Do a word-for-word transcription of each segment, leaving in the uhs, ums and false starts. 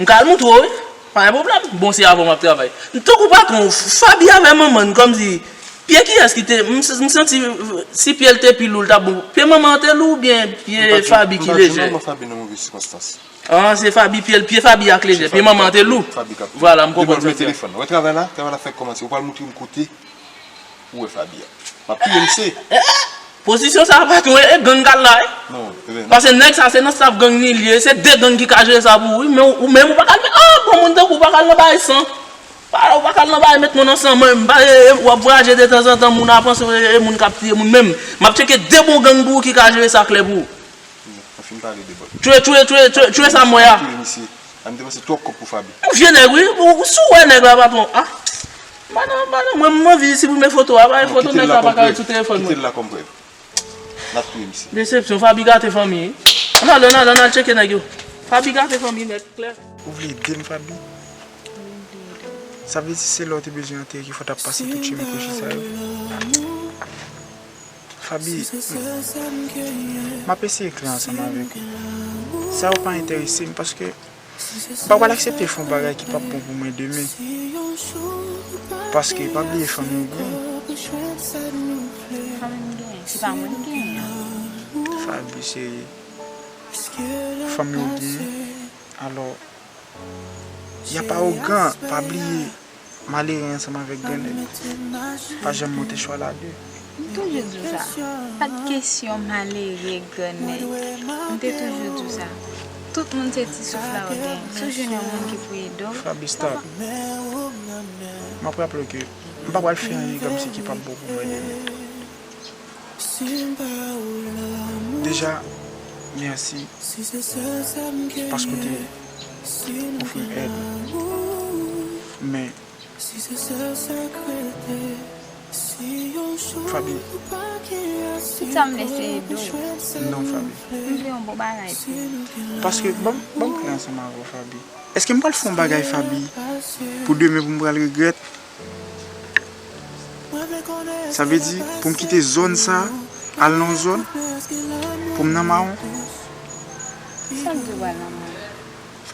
Ka al montre w, wi. Pa gen pwoblèm. Bon, se avè w m ap travay. Tankou patwon, Faby avè manman n, kòmsi, pye kiyès ki te, m, m santi, si pye l te pi lou, l t ap bon. Pye manman an te lou oubyen pye Faby ki lejè? Manman Faby nan move sikonstans. Ah, se Faby, pye, pye Faby ak lejè. Pye manman an te lou. Faby k ap Vwala, m konprann sa. Telefòn. Wè travay la, travay la fèk kòmanse. Ou pral montre m kote ou wè Faby a. M ap touye misye. Pozisyon sa a pa tou, e, e gang k al la, e. Non, e vre, non. Paske nèg sa se nan staff gang li l ye, se de gang ki ka jere sa pou ou, wi, men ou, ou menm ou pa ka al, ah, bon, moun tankou ou pa ka al nan bagay san. Pa, ou pa ka al nan bagay met moun ansanm, mwen, m pa, e, e, w ap vwayaje de tanzantan, moun ap panse e, e moun k ap tiye moun menm. M ap tcheke de bon gang pou ou ki ka jere sa klè pou ou. An fin pale de bòl. Tchwe, tchwe, tchwe, tchwe, tchwe sa m wè a. Tchwe misye. A m depanse twòp kòb pou Faby. Ou vye nèg, wi. Ou, ou si w wè nèg la, patwon. Ah. Madan, madan, mwen, m anvi siprime foto a. Ba, foto nèg la pa ka ret sou telefòn mwen. Kite l la kòm prèv. N ap touye misye. Desepsyon, Faby gate fanmi, wi. Ann ale, ann ale, ann al tcheke nèg yo. Faby gate fanmi nèt, klè. Ou vle ede m, Faby? Sa vle di se lè w te bezwen antere ki fò w t ap pase tout chemen kwochi sa yo? Faby, m ap eseye klè ansanm avèk ou. Sa yo pa enterese m paske m pa pral aksepte fè yon bagay ki p ap bon pou mwen demen. Paske pa bliye fanmi w genyen. Fanmi m genyen, se pa mwen k genyen an. Faby, se fanmi w genyen. Alò, y ap awogan, pa bliye. Malere ansanm avèk grannèg pa janm monte chwal a de. M toujou di w sa. Pa t kesyon malere, grannèg. M te toujou di w sa. Tout moun se ti souf la yo genyen. Si w jwenn yon moun ki pou ede w, Faby, stop. M ap raple w ke m pa pral fè anyen kòmsi ki p ap bon pou mwen demen. Deja, mèsi paske w te ofri m èd. Men, Faby. Tout sa m vle se ede w. Non, Faby. M vle yon bon bagay pou ou. Paske, ban m, ban m klè ansanm avè w, Faby. Èske m pral fè yon bagay, Faby, pou demen pou m pral regrèt? Sa vle di, pou m kite zòn sa, al nan yon zòn, pou m nan mawon? Sa k di w al nan mawon?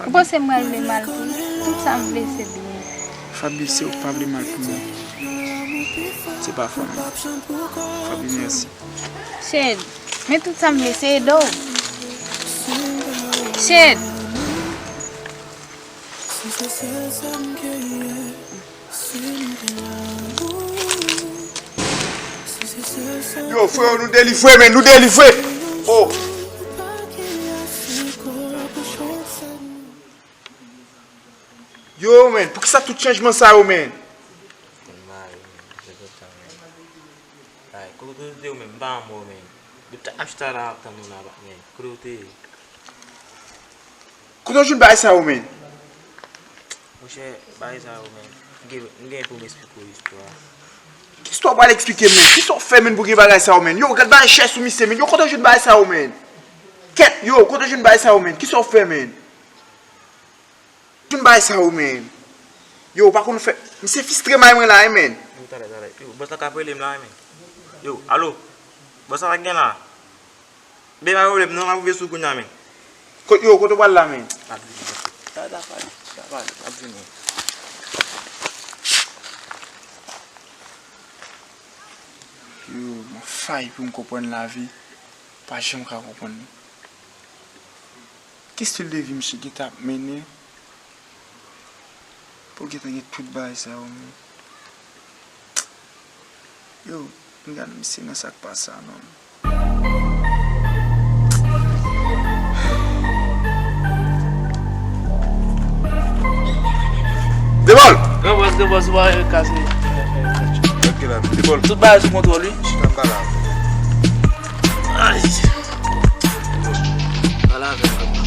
Ou panse m pral vle mal pou ou? Tout sa m vle se byen. Faby, se ou k pa vle mal pou mwen. Se pa fanmi. Faby, mèsi. Shed, men tout sa m vle se ede w. Shed. Yo, frè, nou delivre, men, nou delivre. Oh. Yo, men, poukisa tout chanjman sa yo, men? Ay, kote w te ye, men, m pa anmò, men. Depi talè m chita la, m ap tann ou la, men. Kote w te ye? Kote w jwenn bagay sa yo, men? Monchè, bagay sa yo, men. M gen, m gen pou m esplike w istwa a. Kisa w pral esplike m, men? Kisa w fè, men, pou gen bagay sa yo, men? Yo, gad bagay chè sou misye, men. Yo, kote w jwenn bagay sa yo, men? Kèt, yo, kote w jwenn bagay sa yo, men? Kisa w fè, men? Jwenn bagay sa yo, men. Yo, w pa konn fè. Misye fistre may mwen la, wi, men. Yo, talè, talè. Yo, bòs la k ap rele m la, wi, men. Yo, alo? Bòs la, sa k gen la? Ben, pa pwoblèm, non, m ap rive sou kounya, men. Kot, yo, kote w pral la, men? M ap vini, men. Sa, sa pale, sa pale, m ap vini. Yo, m ap fay pou m konprann lavi. Pa janm ka konprann li. Ki estil de vi misye gentan ap mennen pou l gentan gen tout bagay sa yo, men? Yo, m gad misye nan sa k pase a, non. Debòl! Gran bòs, gran bòs, ou pa kase. Tranquille, Debòl. Tout bagay sou kontwòl, wi. Chita m pale avè w. Ay. Pale avè m, papa.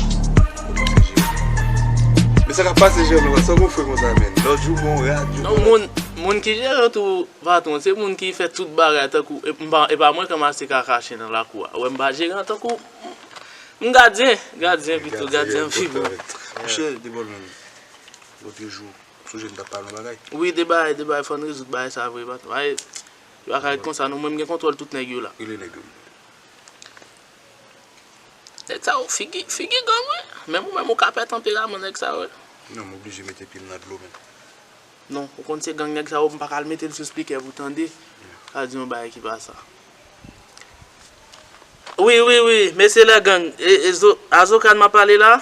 Men sa k ap pase, Jean, sa w gon frè konsa, men. Lòt jou, bon, rad, jou, non, bon, moun, moun ki jere tou, patwon, se moun ki fè tout bagay, tankou, e, m pa, e pa mwen k ranmase kaka chen nan lakou a. Ou wè m pa jeran, tankou, m gadyen, gadyen pito, gadyen vivan. Monchè, Debòl, men, lòt jou, sonje m t ap pale yon bagay. Wi, de bagay, de bagay, fò n rezoud bagay sa vre, patwon. Bagay, yo pa ka ret konsa, non, mwen, m gen kontwòl tout nèg yo la. Rele nèg yo. Nèg sa yo figi, figi gang, wi. Menm ou menm ou ka pè tanperaman nèg sa yo, wi. Non, m oblije mete pye m nan dlo, men. Non, ou konn se gang nèg sa yo, m pa ka al mete l sou spikè pou tande. Sa di yon bagay ki pa sa. Wi, wi, wi, mesye lè gang. E, e, zo, a Zokan m ap pale la?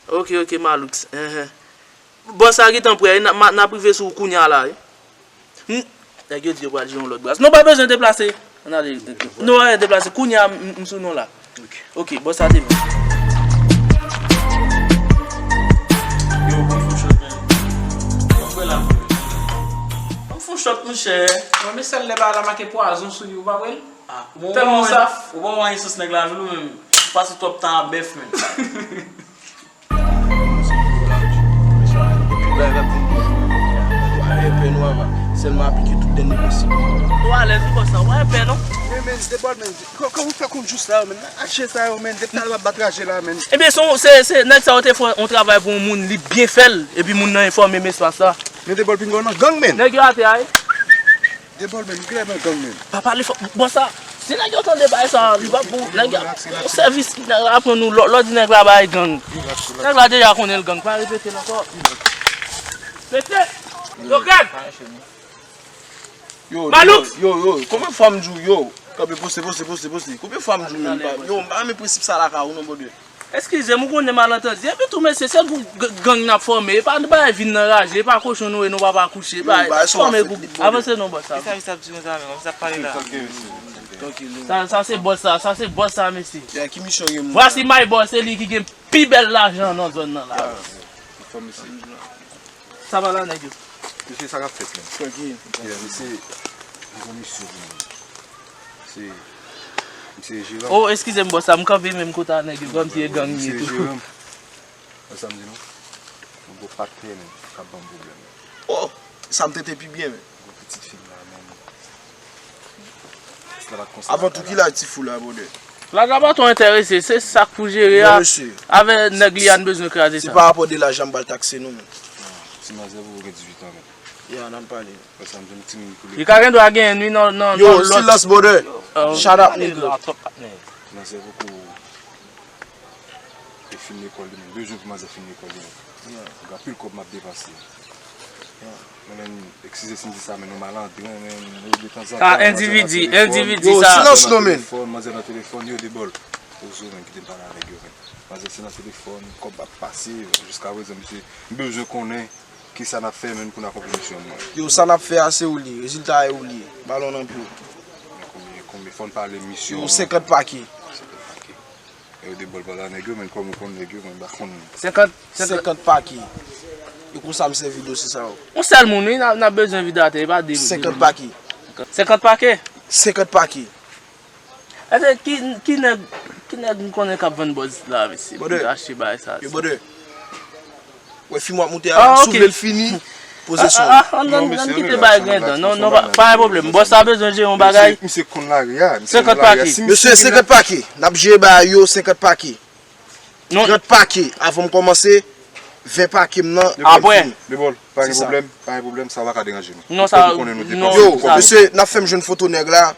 Ok, ok, Maloux. Enhen. Bòs la gentan prè, n ap, n ap rive sou ou kounya la, wi. Hmm. Nèg yo di yo pral jwe yon lòt bras. Nou pa bezwen deplase. Ann ale. Nou pa bezwen deplase. Kounya, m, m sou nou la. Ok, bòs la te bon. Yo, bon, fò shot, men. Bon, fè la. Bon, fò shot, monchè. Mwen, men sèl lè bagay la make pwazon sou li, ou pa wè l? Ah, ou bon, tèlman ou saf. Ou bon, ou bon, esans nèg la, vle ou menm. Ou pase twòp tan a bèf, menm. Tout bagay k ap vin pou nou. Ou pa gen pè nou ava. Sèlman aplike tout dènye prensip. Ou alèz wi bòs la, ou pa gen pè non. Men, men, debòl, men. Kò-, kòman w fè konn jous la yo, men? Aje sa yo, men. Depi talè w ap bat raje la, men. Ebyen, se, se, se nèg sa yo te fè yon travay pou yon moun, li byen fè l, epi moun nan enfòme mesye sa. Men debòl pinga w nan gang, men. Nèg yo atè a, wi. Debòl, men, ou genlè nan gang, men. Pa pale fò, bòs sa. Si nèg yo tande bagay sa, li p ap bon. Nèg yo, yon sèvis ki nèg la aprann nou, lò, lò di nèg la bay gang. Nèg la deja konnen l gang, pa repete l ankò. Mesye, yo gang! Yo, Malouk! Yo, yo, konbyen fwa m di w, yo? Kanpe, poste, poste, poste, poste. Konbyen fwa m di w menm, pa, yo, m pa renmen prensip sa lakay ou non, bòdè. Eskize m, ou konnen malantandi. Epi tou, mesye, se gwoup g-, gang n ap fòme. E pa bagay vin nan raje, e pa kochon nou ye, nou pa pa kouche. E pa fòme gwoup. Avanse non, bòs sa. Kisa misye ap di konsa menm? Misye ap pale la. Sa, sa se bòs sa, sa se bòs sa, mesye. Voici my boss, se li ki gen pi bèl lajan nan zòn nan la. Sa pa la, nèg yo. Mesye, sa k ap fèt, menm? Trankil. Yeah, mesye, m gon misyon pou nou. Se, misye Jeran. Oh, eskize m, bòs la, m kanpe menm kote a nèg yo, kòmsi e gang m ye tou. Mesye Jeran. Wè sa m di nou? M gon patnè, menm, k ap ban m pwoblèm, menm. Oh! Sa m tete pi byen, menm. Gon pitit fi m la, menm. Avan tou, ki laj ti fou la, bòdè? Laj la pa twò enterese, se sa k pou jere a. Non, mesye. Avè nèg li a, n bezwen kraze sa. Se pa rapò de laj la m pral takse nou, menm. Ti manzè pou gen dizuit an, menm. Ya, n ap pale. Wè sa m di nou, timoun pou li. Li ka gen dwa genyen, wi, nan, nan, yo, nan lòt. Silans, bòdè. Shut up, nigga. Ti manzè poko fin lekòl li, menm. Bezwen pou manzè fin lekòl li, menm. Gen anpil kòb m ap depanse. Mwen menm, eskize si m di sa, men nou malandren, men nou detanzantan. Sa endividi, endividi sa. Yo, silans non, men. Manzè nan telefòn, yo debòl. Ozo, men, kite m pale avèk yo, men. Manzè se nan telefòn, kòb ap pase, jiskaprezan, misye, m bezwen konnen kisa n ap fè, men, pou n akonpli misyon nou an. Yo, sa n ap fè a, se ou li ye, rezilta a, e ou li ye. Balon nan pye w. Konbyen, konbyen, fò n pale misyon an. Yo, senkant pake. Senkant pake. E yo debòl pale a nèg yo, men kòm ou konn nèg yo, men m pa konn. Senkant, senkant. Senkant pake. E konsa m sèvi dosye sa yo. Yon sèl moun, wi, n ap, n ap bezwen vide atè, e pa de, de moun. Senkant pake. Senkant pake? Senkant pake. Èske ki, ki nèg, ki nèg m konnen k ap vann bòz la, mesye, pou achte bagay sa? Yo, bòdè. Wè, fim w ap moute a, si w vle l fini, poze sou. Ah, ah, ah, ann, ann, ann kite bagay gen dan. Non, non, pa, pa gen pwoblèm. Bòs sa bezwen jere yon bagay. Misye, misye konn lari a, misye konn lari a. Senkant pake. Mesye, senkant pake. N ap jere bagay yo, senkant pake. Non. Trant pake. Avan m kòmanse, ven pake m nan, epi m fini. Debòl, pa gen pwoblèm, pa gen pwoblèm, sa pa ka deranje nou. Non, sa, non, sa. Yo, mesye, n ap fè m jwenn foto nèg la.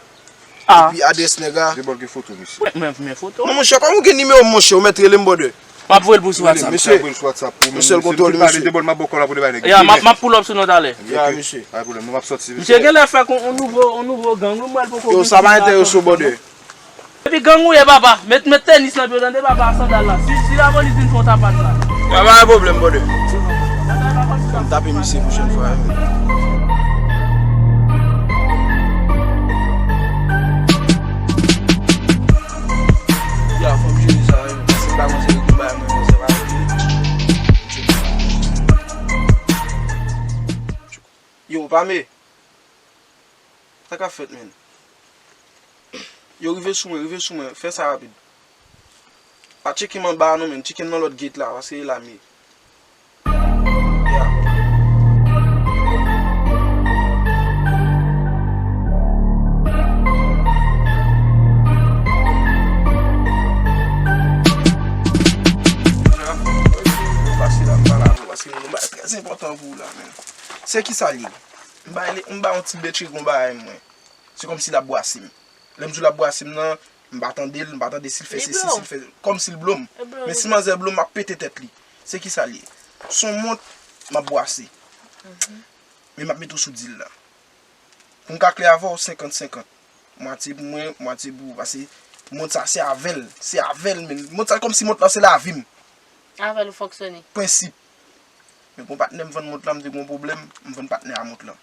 Ah. Epi adrès nèg la. Debòl gen foto, mesye. Wi, men, men foto. Non, monchè, kòman ou gen nimewo m, monchè, ou mèt rele m, bòdè. M ap voye l pou sou WhatsApp. Mesye, mesye, l kontwòl, mesye. Debòl, m ap ba w kòb la pou depann nèg yo. Ya, m ap, m ap pull up sou nou talè. Ya, mesye. Pa gen pwoblèm, non, m ap sòti, mesye. Misye genlè fèk yon, yon nouvo, yon nouvo gang, wi, m wè l poko vin. Yo, sa pa enterese w, bòdè. Epi gang ou ye, papa. Met, met tenis nan pye w, tande, papa, sandal la. Si, si lapolis vin fè w tapat la. Pa, pa gen pwoblèm, bòdè. Fò m tape misye pwochèn fwa, wi. Ya, fò m jere sa, wi. Paske m pa konn se ki bay mwen, men se pa vre. Yo, pa me. Sa k ap fèt, menn? Yo, rive sou mwen, rive sou mwen. Fè sa rapid. Pa tcheke m anba a non, menn. Tcheke m nan lòt gate la, paske e la m ye. Ya. Pase la, m pale avè w, paske m gen yon bagay trè enpòtan pou ou la, menn. Se kisa l ye? M bay, m bay yon ti bèt chegou bagay mwen. Se kòmsi l ap bwase m. Lè m di w l ap bwase m nan, m pa tande l, m pa tande si l fè sesi, si l fè, kòmsi l blo m. Men si manzè blo m, m ap pete tèt li. Se kisa l ye? Se yon mont m ap bwase. Men m ap mete w sou dil la. Pou m ka klè avè w, senkant senkant. Mwatye pou mwen, mwatye pou ou. Paske mont sa se avè l. Se avè l, men mont sa kòmsi mont lan se lavi m. Avè l ou fonksyone. Prensip. Men pou patnè m vann mont lan, m te gen yon pwoblèm, m vann patnè a mont lan.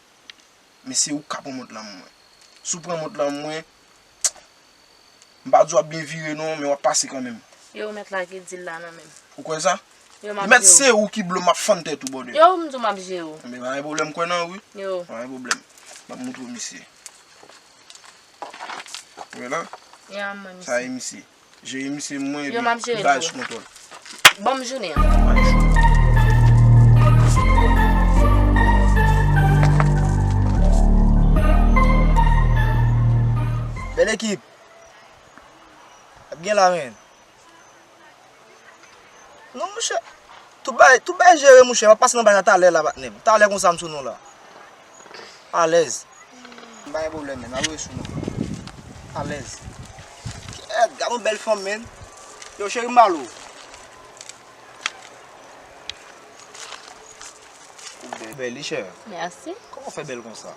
Men se ou k ka pran mont lan mwen. Si w pran mont lan mwen, m pa di w ap byen vire non, men w ap pase kanmenm. Yo, ou mèt lage dil la nan men m. Ou kwè sa? Yo, m ap Mèt jere w. Se ou ki blo m ap fann tèt ou, bòdè. Yo, m di w m ap jere w. Men pa gen pwoblèm, kwè nan ou, wi. Yo. Pa gen pwoblèm. M ap moutre w misye. Ou wè la? Ya, mwen, misye. Sa e misye. Jere misye mwen epi bagay sou kontwòl. Yo, m ap jere l pou ou. Ban m jounen an. Bèl ekip. Ap gen la, men. Non, monchè. Tout bagay, tout bagay jere, monchè. M ap pase nan bagay la talè la, patnè m. Talè konsa m sou nou la. Alèz. M pa gen pwoblèm, men. M ap rele sou nou. Alèz. Kèt, gad yon bèl fanm, men. Yo, cheri m ba l ou. Ou bèl, bèl, li chè. Mèsi. Kòman w fè bèl konsa?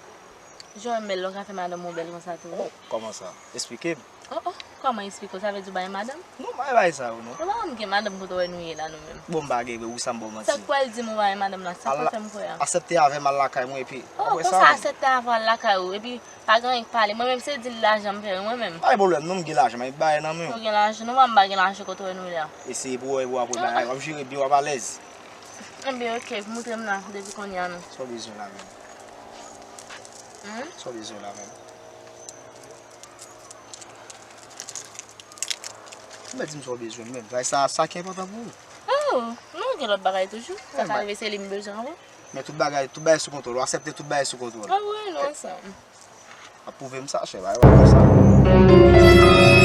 Jan w wè m bèl la, w ka fè madanm ou bèl konsa tou. Oh, kòman sa? Esplike m. Oh, oh, kòman esplike w? Sa vle di w bay madanm? Non, m pa bay sa yo, non. Ou pa konn gen madanm kote w wè nou ye la, nou menm. Bon, m pa gen vre, wi, sa m ba w manti. Sa k pral di m ou bay madanm la, sa k pral fè m kwè a? Aksepte avè m al lakay mwen, epi... Oh, apre sa, konsa aksepte avè w al lakay ou, epi pa gen anyen k pale. Mwen menm, se dil lajan m fè, mwen menm. Pa gen pwoblèm, non, m gen lajan, m ap bay nan men w. Ou gen lajan, nou pa m pa gen lajan kote w wè nou ye a. Eseye pou w wè, pou w apre bagay, w ap jere byen, w ap alèz. Enben, oke, moutre m la, depi kounye a, non. Sa w bezwen la menm? Hmm? Sa w bezwen la menm? Ou mèt di m sa w bezwen menm. Sa, sa, sa ki enpòtan pou ou. Oh, non, gen lòt bagay toujou. Sa ka rive se li m bezwen ankò. Men tout bagay, tout bagay sou kontwòl. Ou aksepte tout bagay sou kontwòl. Ah wi, nou ansanm. Ap pwouve m sa, chè, bagay pa konsa.